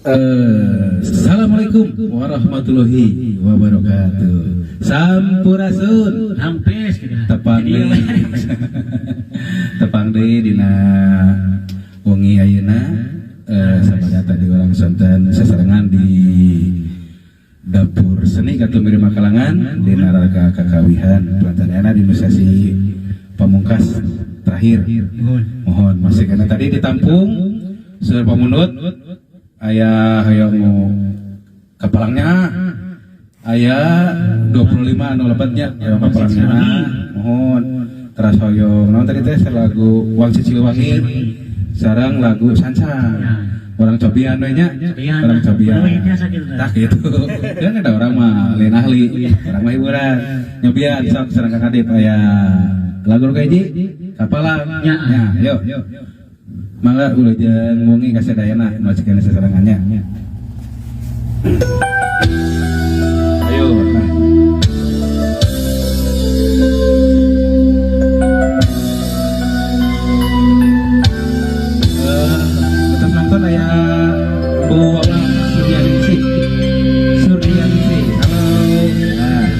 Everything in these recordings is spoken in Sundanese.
Assalamualaikum warahmatullahi wabarakatuh. Sampurasun. Hampir gitu. Tepang deui. Tepang deui dina wengi ayeuna, sabada tadi urang sonten sasarengan di dapur seni Katumbiri Makalangan dina raraga kakawihan pelantarana di sesi pamungkas terakhir. Mohon. Mohon masih karena tadi ditampung seueur pamundut, aya hoyong nu kapalangnya, aya 25 anu lebetnya hoyong kapalangnya. Mohon teras hoyong naon tadi teh, lagu Wangsit Siliwangi sareng lagu Sancang. Urang cobian we nya. Cobian. Urang cobian. Udah, biasa gitu. Tah gitu kan, ada urang mah lain ahli, urang mah hiburan. Nyobian sok sareng Kang Adip, aya lagu nu kahiji kapalang. Ya. Ya, yuk. Mangga wilujeng wengi ka sadayana majikan sasarengannya. Ayo, nah. Atas nonton aya Bu Wawang Suryaningsih. Suryaningsih. Halo. Nah,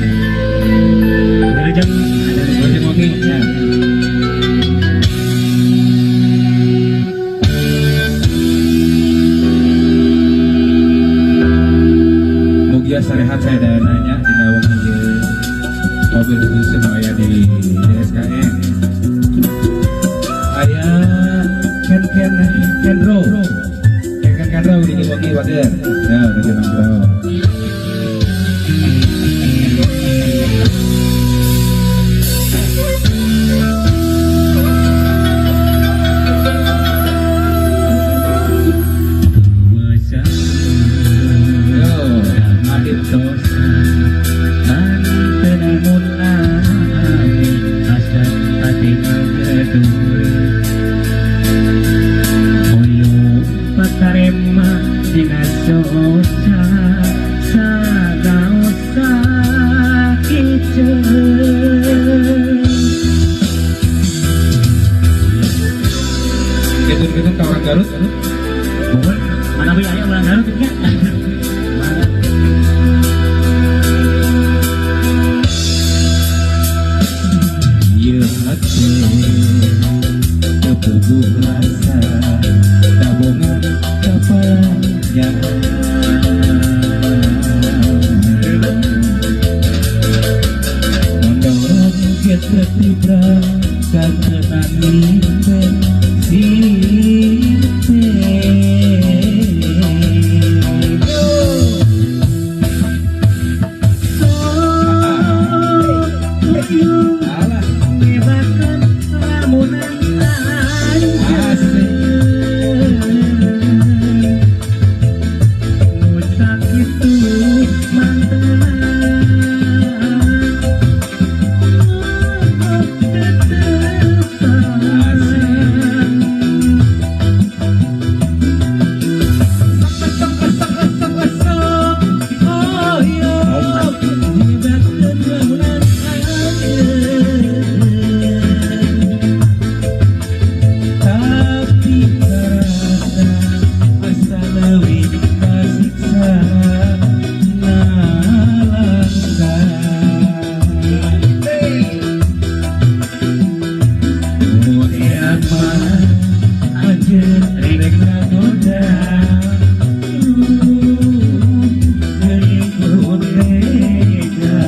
Wilujeng. Wilujeng wengi ya. Mugia sarehat sadayana nya dina wengi ieu. Mobil khusus nu aya di DSKN. Aya Ken Ken Kendro. Ken Ken Kendro di wengi wager. Ya, udah nonton. Yo, Adit. Dina soca sagaosa kieu. Gitu-gitu ka orang Garut. Mohon, mana we aya urang Garut nya. Mana? Ieu hate teu puguh rasa kabongan kapalanya, mendorong kita tibra kakenan mimpen simpe. Alah, Ngebakeun lamunan. Asik. Nu sakitu mantena tetepan. Sok, oh iya. Ngebakeun lamunan anjeun. Tapi terasa asa leuwih kasiksa nalangga. Mun mah anjeun rek ngagoda, geuning ku tega.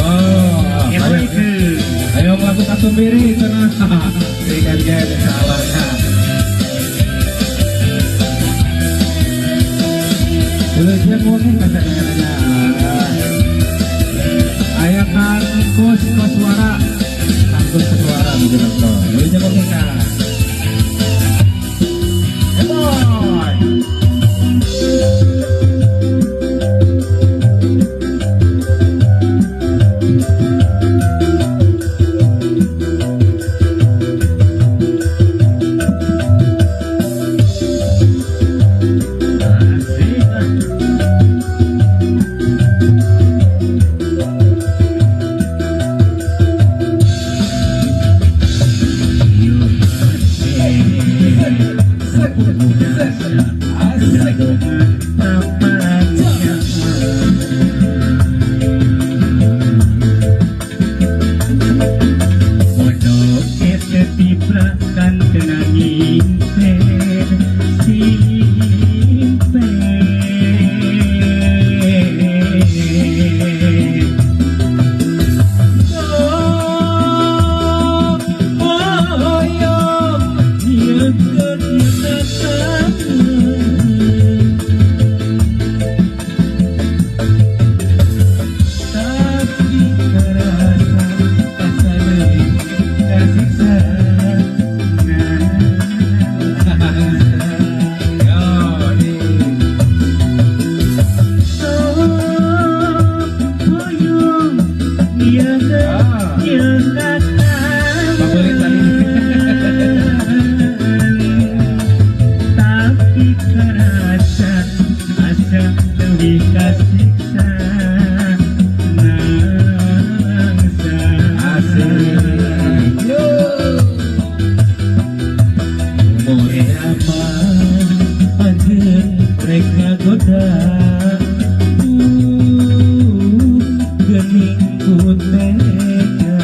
Oh, Ya, ayo, itu. Ayo lagu Katumbiri cenah. Ikan gen salahnya. Wilujeng wengi kasadayana. Aya Kang Kus Koswara. Kang Kus Koswara mungkin nonton. Wilujeng wengi Kang. Boy. Asik ah. Yo. Kan kena nyimpen simpen. Sok hoyong nyeukeut nyeukeut, tapi karasa asa leuwih kasiksa. Yo, ini. Sok hoyong nyeukeut nyeukeut, Favorit tadi. Tapi karasa asa leuwih kasiksa nangsa. Asik. Yo. Siapa anjeun rek ngagoda, geuning ku tega.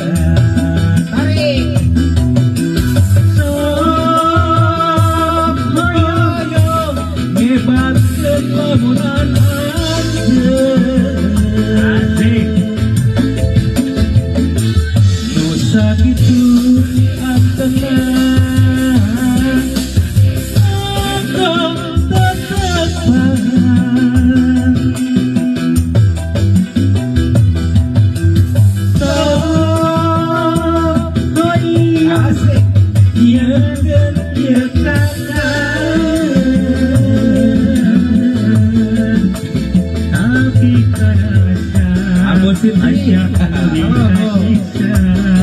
Tarik. Sok hoyong nyebatkeun lamunan anjeun. Asik. Nu sakitu antengna aku tetepan. Sok hoyong Asik. nyeukeut nyeukakan, tapi karasa Amusin. asa leuwih kasiksa.